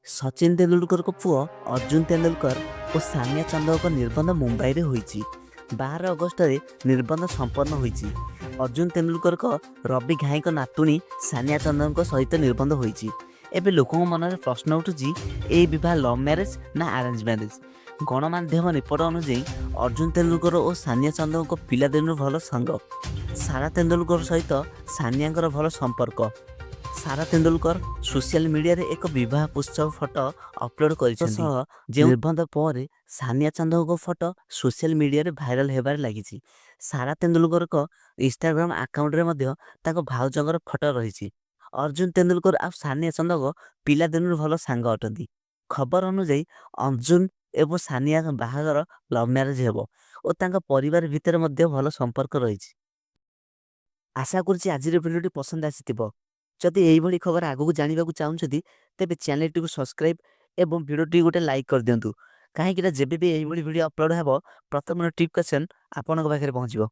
ସଚିନ ତେନ୍ଦୁଲକରଙ୍କ ପୁଅ ଅର୍ଜୁନ ତେନ୍ଦୁଲକର ଓ ସାନିଆ ଚନ୍ଦକଙ୍କ ନିର୍ବନ୍ଧ ମୁମ୍ବାଇରେ ହୋଇଛି। 12 ଅଗଷ୍ଟରେ ନିର୍ବନ୍ଧ ସମ୍ପନ୍ନ ହୋଇଛି। ଅର୍ଜୁନ ତେନ୍ଦୁଲକରଙ୍କ ରବି ଘାଇଙ୍କ ନାତୁଣୀ ସାନିଆ ଚନ୍ଦକଙ୍କ ସହିତ ନିର୍ବନ୍ଧ ହୋଇଛି। ଏବେ ଲୋକଙ୍କ ମନରେ ପ୍ରଶ୍ନ ଉଠୁଛି, ଏହି ବିବାହ ଲଭ୍ ମ୍ୟାରେଜ୍ ନା ଆରେଞ୍ଜ ମ୍ୟାରେଜ୍? ଗଣମାଧ୍ୟମ ରିପୋର୍ଟ ଅନୁଯାୟୀ, ଅର୍ଜୁନ ତେନ୍ଦୁଲକର ଓ ସାନିଆ ଚନ୍ଦକଙ୍କ ପିଲାଦିନରୁ ଭଲ ସାଙ୍ଗ। ସାରା ତେନ୍ଦୁଲକର ସହିତ ସାନିଆଙ୍କର ଭଲ ସମ୍ପର୍କ। ସାରା ତେନ୍ଦୁଲକର ସୋସିଆଲ ମିଡିଆରେ ଏକ ବିବାହ ଉତ୍ସବ ଫଟୋ ଅପଲୋଡ କରିଛନ୍ତି ସହ ଯେଉଁ ନିର୍ବନ୍ଧ ପରେ ସାନିଆ ଚନ୍ଦକଙ୍କ ଫଟୋ ସୋସିଆଲ ମିଡିଆରେ ଭାଇରାଲ ହେବାରେ ଲାଗିଛି। ସାରା ତେନ୍ଦୁଲକରଙ୍କ ଇନଷ୍ଟାଗ୍ରାମ ଆକାଉଣ୍ଟରେ ମଧ୍ୟ ତାଙ୍କ ଭାଉଜଙ୍କର ଫଟୋ ରହିଛି। ଅର୍ଜୁନ ତେନ୍ଦୁଲକର ଆଉ ସାନିଆ ଚନ୍ଦକ ପିଲାଦିନରୁ ଭଲ ସାଙ୍ଗ ଅଟନ୍ତି। ଖବର ଅନୁଯାୟୀ, ଅର୍ଜୁନ ଏବଂ ସାନିଆ ବାହାଘର ଲଭ୍ ମ୍ୟାରେଜ ହେବ ଓ ତାଙ୍କ ପରିବାର ଭିତରେ ମଧ୍ୟ ଭଲ ସମ୍ପର୍କ ରହିଛି। ଆଶା କରୁଛି ଆଜିର ଭିଡ଼ିଓଟି ପସନ୍ଦ ଆସିଥିବ। ଯଦି ଏଇଭଳି ଖବର ଆଗକୁ ଜାଣିବାକୁ ଚାହୁଁଛନ୍ତି, ତେବେ ଚ୍ୟାନେଲଟିକୁ ସବସ୍କ୍ରାଇବ୍ ଏବଂ ଭିଡ଼ିଓଟି ଗୋଟେ ଲାଇକ୍ କରିଦିଅନ୍ତୁ, କାହିଁକିନା ଯେବେ ବି ଏଇଭଳି ଭିଡ଼ିଓ ଅପଲୋଡ଼ ହେବ, ପ୍ରଥମ ନୋଟିଫିକେସନ୍ ଆପଣଙ୍କ ପାଖରେ ପହଞ୍ଚିବ।